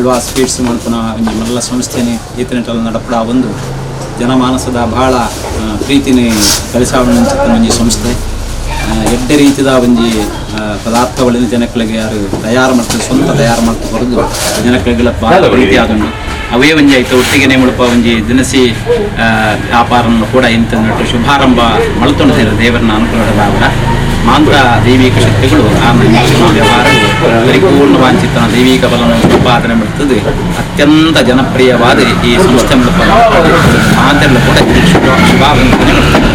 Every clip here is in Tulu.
ಆಳ್ವಾಸ್ ಸ್ವೀಟ್ಸ್ ಮಲ್ಪುನ ಒಂಜಿ ಮಲ್ಲ ಸಂಸ್ಥೆನೆ ಈತನೆಟಲ ನಡಪಡ ಒಂದು ಜನಮಾನಸದ ಬಹಳ ಪ್ರೀತಿನಿ ಗಳಿಸಾವಣಂಚಿತ್ತಿನ ಒಂಜಿ ಸಂಸ್ಥೆ. ಎಡ್ಡೆ ರೀತಿದ ಒಂಜಿ ಪದಾರ್ಥಗಳಿನ ಜನಗಳಿಗೆ ಯಾರು ತಯಾರು ಮಾಡ್ತಾರೆ, ಸ್ವಂತ ತಯಾರು ಮಾಡ್ತಾ ಬರೋದು ಜನಗಳಿಗೆ ಬಹಳ ಪ್ರೀತಿ ಆದುಂಡು. ಅವೇ ಒಂಜಿ ಐತ ಒಟ್ಟಿಗೆ ಮುಳುಪ ಒಂಜಿ ದಿನಸಿ ವ್ಯಾಪಾರವನ್ನು ಕೂಡ ಇಂತ ಶುಭಾರಂಭ ಮಲ್ತೊಂಡು ದೇವರನ್ನ ಅನುಕೂಲವಾದ ಮಾಂತ ದೈವಿಕ ಶಕ್ತಿಗಳು ಆ ವ್ಯವಹಾರವು ಪರಿಪೂರ್ಣವಾಂಚಿತನ ದೈವಿಕ ಬಲವನ್ನು ಉತ್ಪಾದನೆ ಮಾಡುತ್ತದೆ. ಅತ್ಯಂತ ಜನಪ್ರಿಯವಾದ ಈ ಸಂಸ್ಥೆ ಮೂಲಕ ಮಾತೆಲ್ಲ ಕೂಡ ಶುಭಾರಂಭನೆ ಮಾಡ್ತದೆ.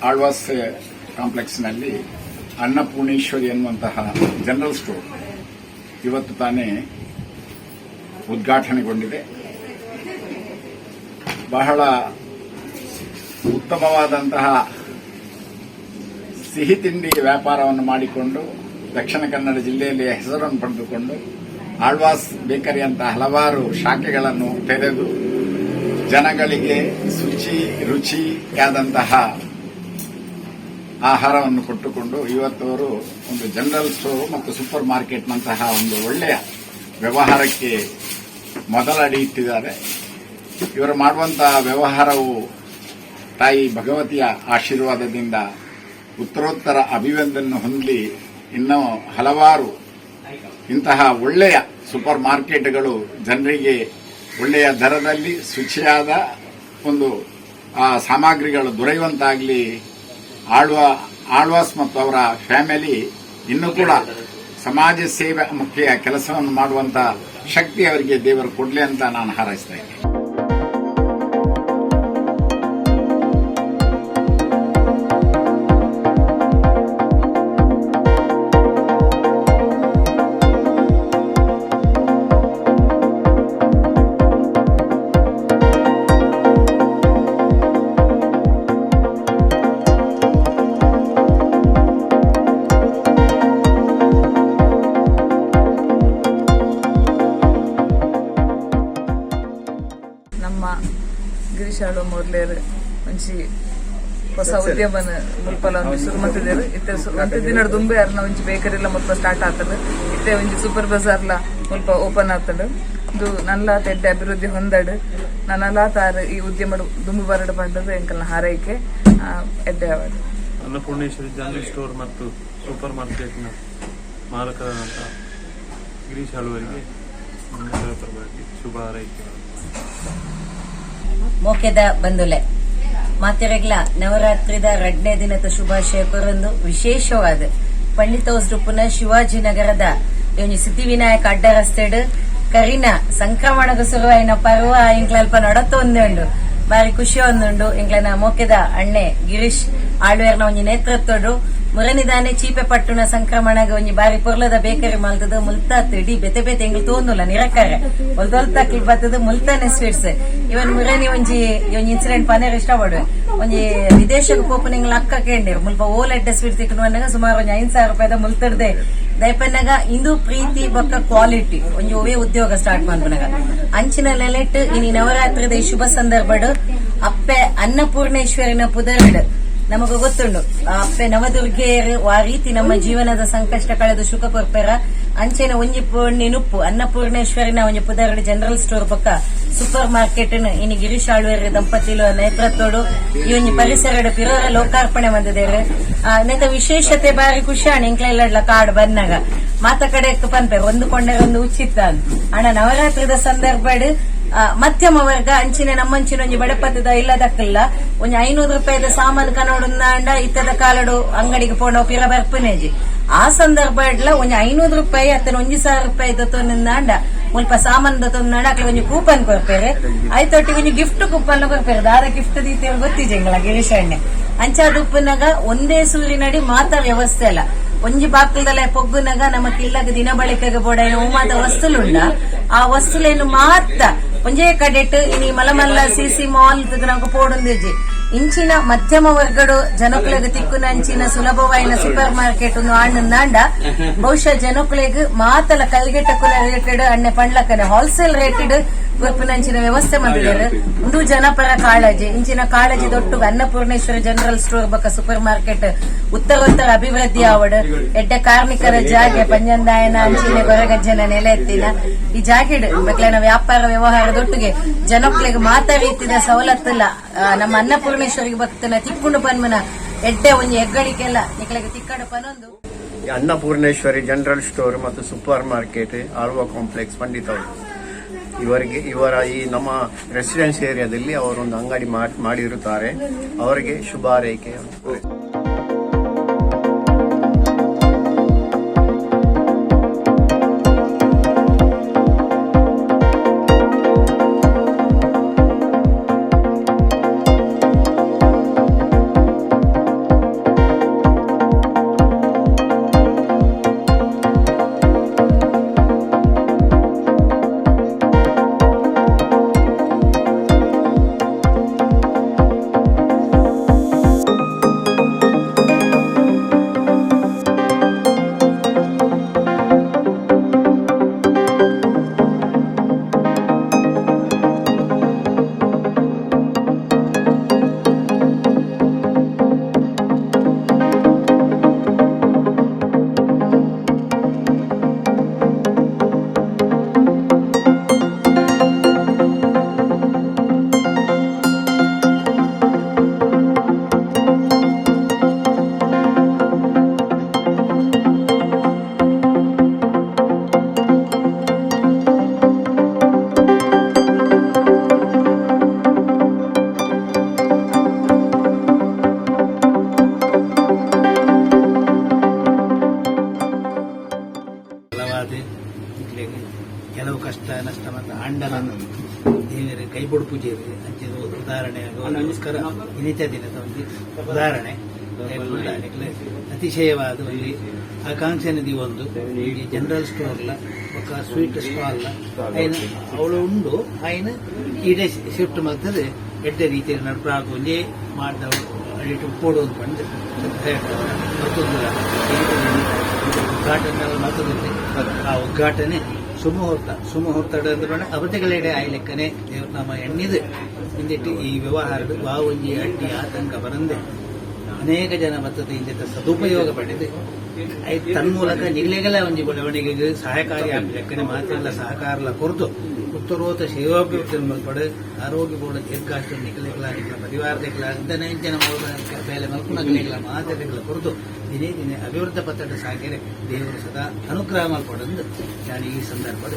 ಆಳ್ವಾಸ್ ಕಾಂಪ್ಲೆಕ್ಸ್ನಲ್ಲಿ ಅನ್ನಪೂರ್ಣೇಶ್ವರಿ ಎನ್ನುವಂತಹ ಜನರಲ್ ಸ್ಟೋರ್ ಇವತ್ತು ತಾನೇ ಉದ್ಘಾಟನೆಗೊಂಡಿದೆ. ಬಹಳ ಉತ್ತಮವಾದಂತಹ ಸಿಹಿ ತಿಂಡಿ ವ್ಯಾಪಾರವನ್ನು ಮಾಡಿಕೊಂಡು ದಕ್ಷಿಣ ಕನ್ನಡ ಜಿಲ್ಲೆಯಲ್ಲಿ ಹೆಸರನ್ನು ಪಡೆದುಕೊಂಡು ಆಳ್ವಾಸ್ ಬೇಕರಿಯಂತಹ ಹಲವಾರು ಶಾಖೆಗಳನ್ನು ತೆರೆದು ಜನಗಳಿಗೆ ಶುಚಿ ರುಚಿಯಾದಂತಹ ಆಹಾರವನ್ನು ಕೊಟ್ಟುಕೊಂಡು ಇವತ್ತವರು ಒಂದು ಜನರಲ್ ಸ್ಟೋರ್ ಮತ್ತು ಸೂಪರ್ ಮಾರ್ಕೆಟ್ನಂತಹ ಒಂದು ಒಳ್ಳೆಯ ವ್ಯವಹಾರಕ್ಕೆ ಮೊದಲಡಿ ಇಟ್ಟಿದ್ದಾರೆ. ಇವರು ಮಾಡುವಂತಹ ವ್ಯವಹಾರವು ತಾಯಿ ಭಗವತಿಯ ಆಶೀರ್ವಾದದಿಂದ ಉತ್ತರೋತ್ತರ ಅಭಿವೃದ್ಧಿಯನ್ನು ಹೊಂದಲಿ. ಇನ್ನೂ ಹಲವಾರು ಇಂತಹ ಒಳ್ಳೆಯ ಸೂಪರ್ ಮಾರ್ಕೆಟ್ಗಳು ಜನರಿಗೆ ಒಳ್ಳೆಯ ದರದಲ್ಲಿ ಶುಚಿಯಾದ ಒಂದು ಸಾಮಗ್ರಿಗಳು ದೊರೆಯುವಂತಾಗಲಿ. ಆಳ್ವಾಸ್ ಮತ್ತು ಅವರ ಫ್ಯಾಮಿಲಿ ಇನ್ನೂ ಕೂಡ ಸಮಾಜ ಸೇವೆ ಮುಖ್ಯ ಕೆಲಸವನ್ನು ಮಾಡುವಂತ ಶಕ್ತಿ ಅವರಿಗೆ ದೇವರು ಕೊಡಲಿ ಅಂತ ನಾನು ಹಾರೈಸ್ತಾ ಇದ್ದೇನೆ. ನಮ್ಮ ಗಿರೀಶ್ ಆಳ್ವ ಮೊರ್ಲೇರ್ ಒಂಜಿ ಹೊಸ ಉದ್ಯಮನ ಮುಲ್ಪಲ ಒಂಜಿ ಶುರು ಮಲ್ತಿದ್ದೇರು. ಇತ್ತೆ ಒಂತೆ ದಿನಡ್ ದುಂಬೆ ಅರ್ನ ಒಂಜಿ ಬೇಕರಿಲ ಮುಲ್ಪ ಸ್ಟಾರ್ಟ್ ಆತಂಡ್. ಇತ್ತೆ ಒಂಜಿ ಸೂಪರ್ ಬಜಾರ್ಲ ಮುಲ್ಪ ಓಪನ್ ಆತಂಡ್. ಇದು ನಲ್ಲಾತ ಎಡ್ಡೆ ಅಭಿವೃದ್ಧಿ ಹೊಂದಡ್, ನನಲಾತಾರ್ ಈ ಉದ್ಯಮ ದುಂಬು ಬರಡ್ ಪಂಡದು ಎಂಕಲ್ನ ಹಾರೈಕೆ. ಎಡ್ಡೆ ಆವಡ್. ಅನ್ನಪೂರ್ಣೇಶ್ವರಿ ಜನರಲ್ ಸ್ಟೋರ್ ಮತ್ತು ಸೂಪರ್ ಮಾರ್ಕೆಟ್ನ ಮಾಲಕರಾದಂಥ ಗಿರೀಶ್ ಆಳ್ವರಿಗೆ ನಮ್ಮೆಲ್ಲರ ಪರವಾಗಿ ಶುಭ ಹಾರೈಕೆಗಳು. ಮೋಕೆದ ಬಂದುಲೆ ಮಾತೆರೆಗ್ಲ ನವರಾತ್ರಿದ ರಡ್ನೇ ದಿನದ ಶುಭಾಶಯ ಕೊರೊಂದು, ವಿಶೇಷವಾದ ಪಂಡಿತ ರುಪುನ ಶಿವಾಜಿನಗರದ ಒಂಜಿ ಸಿದ್ಧಿವಿನಾಯಕ ಅಡ್ಡ ರಸ್ತೆಡ್ ಕರಿನ ಸಂಕ್ರಮಣದ ಸುರುವಾಯಿನ ಪರ್ವ ಎಂಕ್ಲಲ್ಪ ನಡತೊಂದೆ ಉಂಡು. ಬಾರಿ ಖುಷಿ ಒಂದುಂಡು. ಎಂಕ್ಲೆನ ಮೋಕೆದ ಅಣ್ಣೆ ಗಿರೀಶ್ ಆಳ್ವೇರ್ನ ಒಂಜಿ ನೇತೃತ್ವಡು ಮುರನಿದಾನೆ ಚೀಪೆ ಪಟ್ಟುನ ಸಂಕ್ರಮಣಗ ಒಂಜಿ ಬಾರಿ ಪೊರ್ಲದ ಬೇಕರಿ ಮಲ್ತದ. ಮುಲ್ತಾತ್ ಇಡೀ ಬೇತೆ ಬೇತೆ ಎಂಗ್ಲು ತೋಂದುಲ್ಲ ನಿರಕರೆ ಒಲ್ದೊಲ್ತಕ್ಲು ಬತ್ತದ ಮುಲ್ತಾನೆ ಸ್ವೀಟ್ಸ್. ಇವನ್ ಮುರನಿ ಒಂಜಿ ಒಂಜಿ ಇನ್ಸಿಡೆಂಟ್ ಪನೇರ್ ಇಷ್ಟಪಡುವೆ. ಒಂಜಿ ವಿದೇಶಕ್ಕೆ ಪೋಪುನ ಎಂಗ್ಲ ಅಕ್ಕ ಕೇಂಡಿರು, ಮುಲ್ಪ ಓಲ್ ಎಡ್ಡೆ ಸ್ವೀಟ್ ತಿಕ್ಕುನು ಅನ್ನಗ ಸುಮಾರು ಒಂಜಿ 5000 ರೂಪಾಯಿದ ಮುಲ್ತಡ್ದೆ. ದಯಪನ್ನಗ ಇಂದು ಪ್ರೀತಿ ಬೊಕ್ಕ ಕ್ವಾಲಿಟಿ ಒಂಜಿ ಒವೇ ಉದ್ಯೋಗ ಸ್ಟಾರ್ಟ್ ಮನ್ಪುನಗ ಅಂಚಿನ ನೆಲೆಟ್ ಇನಿ ನವರಾತ್ರಿದ ಈ ಶುಭ ಸಂದರ್ಭಡ್ ಅಪ್ಪೆ ಅನ್ನಪೂರ್ಣೇಶ್ವರಿನ ಪುದರ್ಡ್. ನಮಗ ಗೊತ್ತುಂಡು, ಆ ಅಪ್ಪೆ ನವದುರ್ಗೆಯರು ಆ ರೀತಿ ನಮ್ಮ ಜೀವನದ ಸಂಕಷ್ಟ ಕಳೆದು ಸುಖ ಕೊರ್ಪೆರ. ಅಂಚೆನ ಒಂಜಿ ಪೊಣ್ಣಿ ನುಪ್ಪು ಅನ್ನಪೂರ್ಣೇಶ್ವರಿನ ಒಂಜಿ ಪುದರ್ಡ್ ಜನರಲ್ ಸ್ಟೋರ್ ಬೊಕ್ಕ ಸೂಪರ್ ಮಾರ್ಕೆಟ್ ಇನಿ ಗಿರೀಶ್ ಆಳ್ವೇರ್ ದಂಪತಿಲು ನೇತೃತ್ವಡು ಈ ಒಂಜಿ ಪರಿಸರಡ್ ಪಿರೋರ ಲೋಕಾರ್ಪಣೆ ಬಂದಿದ್ದೇವೆ. ನೆತ ವಿಶೇಷತೆ ಬಾರಿ ಖುಷಿಯಾಣ. ಎಂಕ್ಲೆಲ್ಲ ಕಾಡು ಬನ್ನಾಗ ಮಾತ ಕಡೆ ಪನ್ಪೆರ್ ಒಂದು ಕೊಂಡರೆ ಒಂದು ಉಚಿತ ಅಂತ. ಅಣ್ಣ, ನವರಾತ್ರಿದ ಸಂದರ್ಭಡ್ ಮಧ್ಯಮ ವರ್ಗ ಅಂಚಿನ ನಮ್ಮಂಚಿನ ಒಂಜಿ ಬಡಪತ್ತದ ಇಲ್ಲದಕ್ಕಲ್ಲ ಒಂಜಿ 500 ರೂಪಾಯಿದ ಸಾಮಾನು ಕನೋಡು ಇತ್ತದ ಕಾಲಡು ಅಂಗಡಿಗೆ ಪೋಂಡ ಪಿರ ಬರ್ಪುನೇಜಿ. ಆ ಸಂದರ್ಭ ಒಂಜಿ 500 ರೂಪಾಯಿ ಅತ್ತನ 1000 ರೂಪಾಯಿ ದೊತ್ತೊಂದಾಂಡ ಮುಲ್ಪ ಸಾಮಾನು ದೊತ್ತೊಂದಾಂಡ ಅಕ್ಲೆ ಒಂಜಿ ಕೂಪನ್ ಕೊರ್ಪೇರೆ. ಐತೊಟ್ಟಿಗೆ ಒಂಜಿ ಗಿಫ್ಟ್ ಕೂಪನ್ ಕೊರ್ಪೇರೆ. ದಾದ ಗಿಫ್ಟ್ ದೀತೇರು ಗೊತ್ತಿಜೆಂಗಳ ಗಿರೀಶ್ ಅಣ್ಣೆ. ಅಂಚಾದ ಉಪ್ಪುನಗ ಒಂದೇ ಸೂರಿನಡಿ ಮಾತಾ ವ್ಯವಸ್ಥೆ ಅಲ್ಲ. ಒಂಜಿ ಬಾಕಲ್ದಲ್ಲ ಪೊಗ್ಗುನಗ ನಮ್ಮ ಕಿಲ್ಲಗ ದಿನ ಬಳಿಕೆಗೆ ಬೋಡೈನ ಮಾತ ವಸ್ತುಲುಂಡ, ಆ ವಸ್ತುಲೇನು ಮಾತ ಒಂಜೇ ಕಡೆಟ್. ಇನಿ ಮಲಮಲ್ಲ ಸಿಸಿ ಮಾಲ್ ನಮಕ್ ಪೋಡುಂದಿಜ್ಜಿ. ಇಂಚಿನ ಮಧ್ಯಮ ವರ್ಗಡು ಜನಕುಲೆಗ್ ತಿಕ್ಕುನ ಅಂಚಿನ ಸುಲಭವಾಯಿನ ಸೂಪರ್ ಮಾರ್ಕೆಟ್ ಆಂಡ ಬಹುಶಃ ಜನಕುಲೆಗ್ ಮಾತಲ ಕಲ್ಗೆಟ್ಟಕುಲ ರೇಟೆಡ್ ಅಣ್ಣೆ ಪಂಡ್ಲಕನೆ ಹೋಲ್ಸೇಲ್ ರೇಟೆಡ್ ಕೊರ್ಪಿನ ವ್ಯವಸ್ಥೆ ಮಾಡಿದ್ದಾರೆ. ಉಂದು ಜನಪರ ಕಾಳಜಿ. ಇಂಚಿನ ಕಾಳಜಿ ದೊಟ್ಟು ಅನ್ನಪೂರ್ಣೇಶ್ವರಿ ಜನರಲ್ ಸ್ಟೋರ್ ಬೊಕ್ಕ ಸೂಪರ್ ಮಾರ್ಕೆಟ್ ಉತ್ತರೋತ್ತರ ಅಭಿವೃದ್ಧಿ ಆವಡ್. ಎಡ್ಡೆ ಕಾರ್ಮಿಕರ ಜಾಗೆ, ಪಂಜಂದಾಯನ ಅಂಚಿನ ಗೊರಗಜ್ಜನ ನೆಲೆ ಎತ್ತಿನ ಈ ಜಾಗೆಡ್ ಬಕ್ಲೆನ ವ್ಯಾಪಾರ ವ್ಯವಹಾರ ದೊಟ್ಟಿಗೆ ಜನಕ್ಲೆಗ್ ಮಾತ ರೀತಿದ ಸವಲತ್ತುಲ್ಲ ನಮ್ಮ ಅನ್ನಪೂರ್ಣೇಶ್ವರಿಗೆ ಭಕ್ತನ ತಿಕ್ಕುಂಡು ಪನ್ಮನ ಎಡ್ಡೆ ಒಂಜಿ ಹೆಗ್ಗಳಿಕೆಲ್ಲ ನಿಕ್ಲೆಗ್ ತಿಕ್ಕಡು ಪನೊಂದು. ಅನ್ನಪೂರ್ಣೇಶ್ವರಿ ಜನರಲ್ ಸ್ಟೋರ್ ಮತ್ತು super market, Alva complex, Pandit house. ಇವರಿಗೆ ಇವರ ಈ ನಮ್ಮ ರೆಸಿಡೆನ್ಸ್ ಏರಿಯಾದಲ್ಲಿ ಅವರೊಂದು ಅಂಗಡಿ ಮಾಡಿರುತ್ತಾರೆ. ಅವರಿಗೆ ಶುಭ ಹಾರೈಕೆ. ಬಲವಾದ ಇಕ್ಲೆಗ್ ಕೆಲವು ಕಷ್ಟ ನಷ್ಟ ಮತ್ತು ಆಂಡಲ ದೇವೆರ್ ಕೈ ಬುಡ್ಪುಜೆರ್. ಅಂಚಿನ ಉದಾಹರಣೆ ಗೋಸ್ಕರ ಇನಿತ ದಿನದ ಒಂಜಿ ಉದಾಹರಣೆ. ನಿಕ್ಲೆ ಅತಿಶಯವಾದ ಒಂಜಿ ಆಕಾಂಕ್ಷೆ ಒಂದು ಈ ಜನರಲ್ ಸ್ಟೋರ್ಲ ಬೊಕ್ಕ ಸ್ವೀಟ್ ಸ್ಟಾಲ್ ಐನ್ ಅವಳು ಉಂಡು. ಐನ್ ಈಡೆ ಶಿಫ್ಟ್ ಮಲ್ತದೆ. ಎಡ್ಡೆ ರೀತಿಯಲ್ಲಿ ನಡ್ಪು ಒಂಜೇ ಮಾಡ್ದ ಅಡಿಟ್ ಉಪ್ಪೋಡು ಒಂದು ಪಂಡ್ ಮತ್ತೊಂದು ಉದ್ಘಾಟನೆ ಮತ್ತೊಂದು ಆ ಉದ್ಘಾಟನೆ. ಸುಮುಹೂರ್ತ. ಸುಮುಹೂರ್ತ ಅಂದ್ರೆ ಅವಧಿಗಳೆಡೆ ಆಯ್ಲೆಕ್ಕನೆ ದೇವ್ರ ನಾಮ ಎಣ್ಣಿದು ಇಂದಿಟ್ಟು ಈ ವ್ಯವಹಾರದ ವಾವೊಂಜಿ ಅಡ್ಡಿ ಆತಂಕ ಬರಂದೆ ಅನೇಕ ಜನ ಬತ್ತದ ಇಂದಿತ್ತ ಸದುಪಯೋಗ ಪಡೆದು ತನ್ಮೂಲಕ ನಿಗ್ಲೆಗೆಲ್ಲ ಒಂಜಿ ಬೆಳವಣಿಗೆಗೆ ಸಹಾಯಕಾರಿ ಲೆಕ್ಕನೆ ಮಾತೆಲ್ಲ ಸಹಕಾರಲ ಕೊರತು ಉತ್ತರೋತ್ತ ಸೇವಾಭಿವೃದ್ಧಿ ಮಲ್ಪಡು, ಆರೋಗ್ಯ ಬೋರ್ಡ್ ದೀರ್ಘಾಷ್ಟು ನಿಖಲೆಗಳ ನಿಖಲ ಪರಿವಾರದೆಗಳ ಇಂತನೇ ಜನ ಬೇಲೆ ಮಲ್ಪುನಗಲೆಗಳ ಮಾತೆಗಳ ಕೊರತು ದಿನೇ ದಿನೇ ಅಭಿವೃದ್ಧಿ ಪತ್ತಡ ಸಾಗಿರೆ ದೇವರು ಸದಾ ಅನುಗ್ರಹ ಮಲ್ಪಡಂದು ನಾನು ಈ ಸಂದರ್ಭದ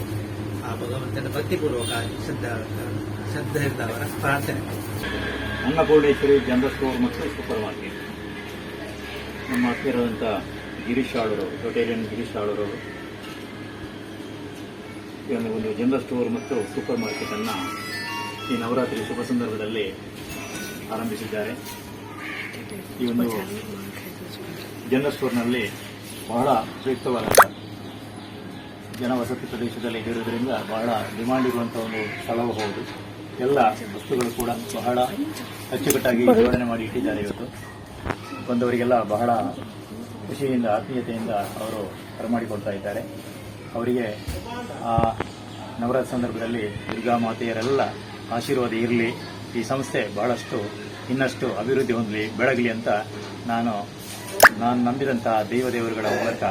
ಆ ಭಗವಂತನ ಭಕ್ತಿಪೂರ್ವಕ ಶ್ರದ್ಧಾ ಶ್ರದ್ಧೆ ಪ್ರಾರ್ಥನೆ. ಅನ್ನಪೂರ್ಣೇಶ್ವರಿ ಜನರಲ್ ಸ್ಟೋರ್ ಮತ್ತು ಸೂಪರ್ ಮಾರ್ಕೆಟ್. ನಮ್ಮ ಆತ್ಮೀಯರಾದಂಥ ಗಿರೀಶ್ ಆಳೂರವರು, ರೊಟೇರಿಯನ್ ಗಿರೀಶ್ ಆಳೂರವರು ಈ ಒಂದು ಜನರಲ್ ಸ್ಟೋರ್ ಮತ್ತು ಸೂಪರ್ ಮಾರ್ಕೆಟನ್ನು ಈ ನವರಾತ್ರಿ ಶುಭ ಸಂದರ್ಭದಲ್ಲಿ ಆರಂಭಿಸಿದ್ದಾರೆ. ಈ ಒಂದು ಜನರಲ್ ಸ್ಟೋರ್ನಲ್ಲಿ ಬಹಳ ಉಪಯುಕ್ತವಾದ ಜನವಸತಿ ಪ್ರದೇಶದಲ್ಲಿ ಇರುವುದರಿಂದ ಬಹಳ ಡಿಮಾಂಡ್ ಇರುವಂತಹ ಒಂದು ಸ್ಥಳವೂ ಹೌದು. ಎಲ್ಲ ವಸ್ತುಗಳು ಕೂಡ ಬಹಳ ಅಚ್ಚುಕಟ್ಟಾಗಿ ಜೋಡಣೆ ಮಾಡಿ ಇಟ್ಟಿದ್ದಾರೆ. ಇವತ್ತು ಬಂದವರಿಗೆಲ್ಲ ಬಹಳ ಖುಷಿಯಿಂದ, ಆತ್ಮೀಯತೆಯಿಂದ ಅವರು ಬರಮಾಡಿಕೊಳ್ತಾ ಇದ್ದಾರೆ. ಅವರಿಗೆ ಆ ನವರಾತ್ರಿ ಸಂದರ್ಭದಲ್ಲಿ ದುರ್ಗಾ ಮಾತೆಯರೆಲ್ಲ ಆಶೀರ್ವಾದ ಇರಲಿ, ಈ ಸಂಸ್ಥೆ ಬಹಳಷ್ಟು ಇನ್ನಷ್ಟು ಅಭಿವೃದ್ಧಿ ಹೊಂದಲಿ, ಬೆಳಗಲಿ ಅಂತ ನಾನು ನಾನು ನಂಬಿದಂತಹ ದೈವ ದೇವರುಗಳ ಮೂಲಕ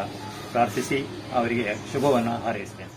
ಪ್ರಾರ್ಥಿಸಿ ಅವರಿಗೆ ಶುಭವನ್ನು ಹಾರೈಸ್ತೇನೆ.